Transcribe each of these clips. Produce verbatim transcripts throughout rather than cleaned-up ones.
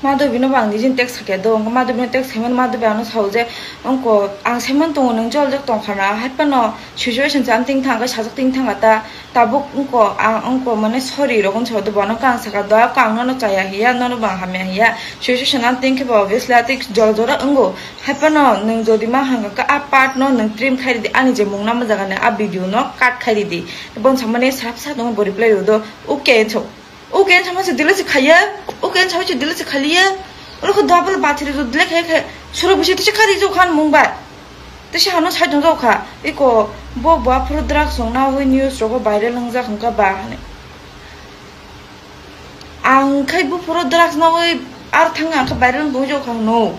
Madhabi no bo ang nijini text khaikha do, wngkha Madhabi no text khaimani Madhabi ano sao je, wngkha ang saiman tongo nwng joljak tongkha na, hai phano situation se ang ting thang khe sajak ting thang ta, tabuk wngkha ang wngkha mane sorry rok wngsa do, bono khe ang sakha do, ang nono chaya hiya, nono bo ang hamya hiya, situation ang ting khe bo obviously atwi jora jora wngo, hai phano nwng jodi ma hangkha khe a part no nwng trim khai ridi, ani je mung nama jaga ni a video no cut khai ridi, bon samani srap sa tongo bo reply rw do, okay so. Oke, sama se delete se khaiya. Oke, sama se delete se khaliya. Oro ko double battery ro delete khai khai. Suro bisi tise kari jo khan mung bai. Tise hano sai tong jo kha. Iko bo bo aphuru drugs song na hoi news rogo viral wng jak hwn kha ba hane. Ang khai bo phuru drugs na hoi ar thang ang kha viral wng jo kha no.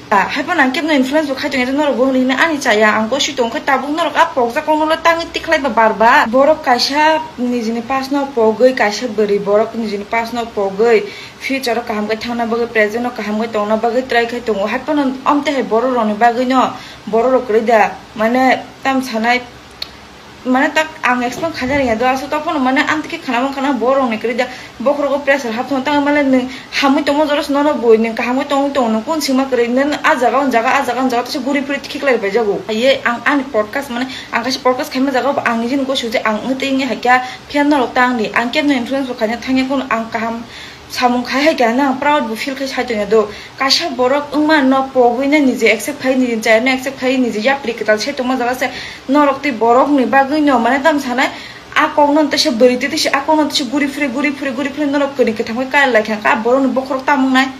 Ah, hai phano ang kebno influence bo khai tongya, norok bo hwnwi hwnwi ani chaya, ang kosi tong khe tabuk norok a pokjak kokno le tangwi tikhlai ba bar bar. Borok kaisa nijini pass no pogwi, kaisa bwrwi borok nijini pass no pogwi, future o kaham khe thangna bagwi, present o kaham khe tongna bagwi try khai tongo. Hai phano omte hai borok rokni bagwi no, borok rok kwrwi da, mane, tam sanai, mane tak ang explain khaina rwngya do, aswk tokphano mane amtwkhe khana mankha na borokni kwrwi da, bokhorogo pressure hap thangwi tangwi male nwng hamwi tongma jora se nono bui nwng kahamwi tongwi tongo, nwng kun sima kwrwi nwng a jaga o jaga, a jaga o jaga tese guri phuri khiklai bai jago. Ye ang ani podcast mane ang kaisa podcast khaima jaga o ang nijini gosio je ang wngtwi wngya haikha phiya norok tang di, ang kebno influence bo khaina thangya kunu ang kaham samung khai hai khe, ano ang proud bo feel khai sai tongya do. Kaisa borok wngma no pogwi no nije accept khai, nije chaya no accept khai, nije yapri kwtal se tongma jaga se norok tei borok ni bagwi no mane tam sanai a kok no tese bwrwi tei tese a kok no tese guri phuri, guri phuri, guri phuri norok kwrwi kwthang khai kar lai kha, a borok ni bokhorok tamung nai.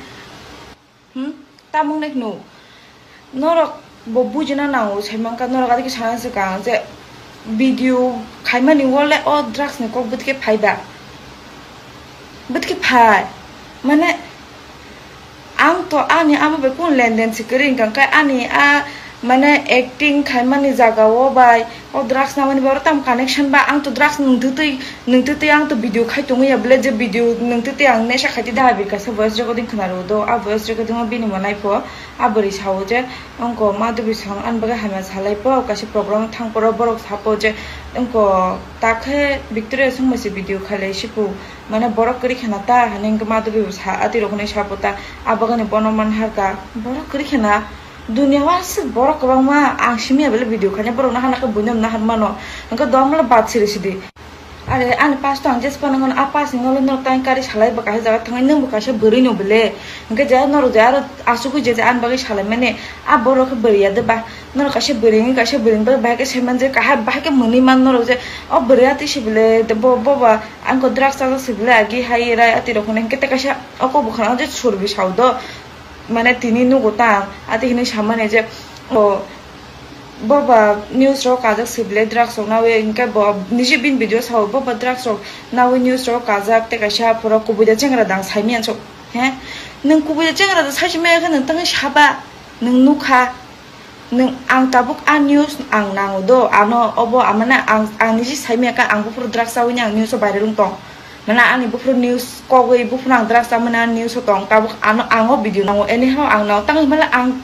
Hmm? Tamung nai no. Norok bo bujina nango, sai mankha norok adike sana swkang je video khaimani wole o drugs ni kok bwtike phai ba? Bwtike phai? Mane ang to ani abo bai kun lenden se kwrwi wngkha, khe ani a mane acting khaimani jaga o bai o drugs namani bai oro tamo connection ba? Ang to drugs nwng twtwi, nwng twtwi ang to video khai tongwi ya bwle, je video nwng twtwi ang nesa khai twi da, abi kaisa voice recording khna rw do, a voice recording o bini bo nai pho. A bwrwi sao je, wngkha Madhabi song ani bagwi hamya salai pho, kaisa program thang phoro borok sapo je, wngkha ta khe Victoria songbai se video khailai sipu, mane borok kwrwi khna ta, hwnwi wngkha Madhabi bo sa, atwi rok hwnwi sapo ta, a bagwi bono man harkha, borok kwrwi khna, dunia o aswk borok kwbangma, ang simi ya bele video khaina, borok no hana khe buino nahar mano, hwnkhe dom le bad siri sidi. Are ani pass to ang jesa phano hwnwi, a pass ni ulo norok tang kari salai bo kaisa jaga thangwi, nwng bo kaisa bwrwi no bele. Hwnkhe je norok je aro asugwi je, je ani bagwi salai mani, a borok khe bwrwi ya de ba? Norok kaisa bwrwi wngwi kaisa bwrwi ni bagwi bahai khe sai man je, kaham bahai khe mwnwi man norok je, o bwrwi atwi se bele, de bo, bo ba ang khe drugs chajak se bele, agi hai rai atwi rok hwnwi, hwnkhe tei kaisa o kok bwkhano je surbi sao do. Mane tini nugo ta, ati hinwi samani je, o, bo ba news rok kajak se bele drugs rok nawi, hwnkhe bo niji bini video sao, bo ba drugs rok nawi news rok kajak, tei kaisa phoro kubui da chengra dang saimanya sok, he? Nwng kubui da chengra da saisi maya khe nwng tangwi saba, nwng nukha, nwng, ang tabuk a news ang nango do, ano obo, amane ang, ang niji saimaya khe ang buphuru drugs chawi ni ang news o viral wng tong. Mane ani buphuru news kogwi, buphuru ang drugs chamani ani news o tong, tabuk ano, ang o video nango, anyhow ang nango, tangwi male ang,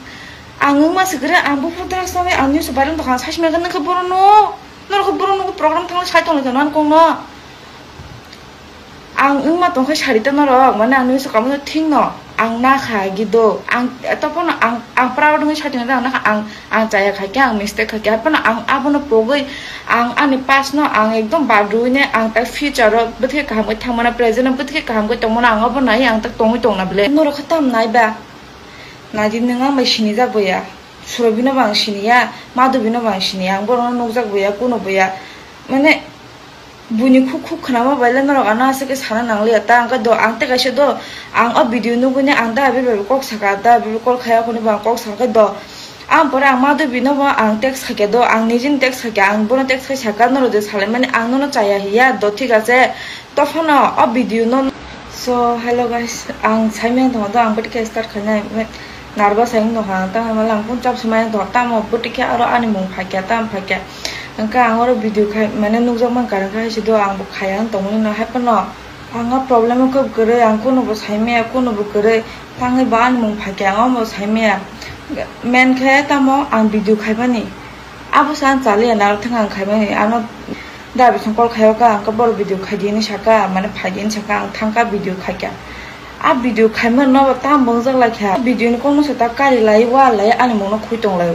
ang wngma se kwrwi, ang buphuru drugs chamwi ang news o viral tongkha, ang saisi mankha, nokha borok no, norok borok no program thangwi sai tonglaikha, nang kong no. Ang wngma tongkha sari ta norok, mane ang news o kamo no thik no, ang nakha gido, ang, tophano ang, ang proud wngwi sai tongkha, ang nakha, ang, ang chaya khaikhe, ang mistake khaikhe, hai phano ang abono pogwi, ang ani past no ang ekdom badrwini ang ta future o bwthai kaham khe thangmano, present o bwthai kaham khe tongmano, ang abo nai ang ta tongwi tongna bwle. Norok khe tam nai ba? Naidi nwng ang bai sinijak boya, Surabhi no bo ang siniya, Madhabi no bo ang siniya, ang borok no nukjak boya, kuno boya, mane buini khuk khuk khwnama bai le norok ano aswk khe sana nangliya ta, ang khe do, ang tei kaisa do, ang o video nugwini ang da bai bai kok saka, da bai bai call khaya khoni bo ang kok sakha do. Ang pore ang Madhabi no bo ang text khaikhe do, ang nijini text khaikhe, ang bono text khai saka, norok je salaimani ang nono chaya hiya do, thik ase, tophano o video no. So, hello guys, ang saimaya tongma do, ang bwtwi khe start khainai, nervous hai wng tongkha, tamo mala ang phone charge se maya tongkha, tamo bwtwi khe aro ani mung phaikya, tamo phaikya, hwnkhe ang oro video khai, mane nukjak mankha, hwnkhe hai se do, ang bo khaya wng tongmani no, hai phano ang o problem o khe kwrwi, ang kuno bo saimaya, kuno bo kwrwi. Tangwi bo ani mung phaikhe ang omo saimaya. Main khe tamo ang video khaimani. Abo se ang chaliya narwk thang ang khaimani. Ano da bising call khaio kha, ang khe borok video khaidi hinwi saka, mane phaidi hinwi saka, ang thangkha video khaikha. A video khaima no bo tam bongjak lai kha. Video ni kokno se ta kari lai, wa lai, ani mungno khui tong lai.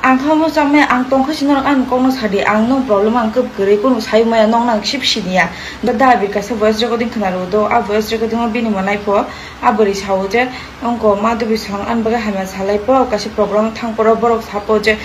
Ang kha mo chamai, ang tong kha sino ani kokno sadi, ang no problem ang kep kwrwi, kunu sai maya, nong nang sip siniya. Da da bir kaisa voice recording khna ro do, a voice recording o bini mo nai pho, a bwrwi sao je, ongko ma dubi sang an baga hamya salai pho, kaisa program thang poro borok sapo je,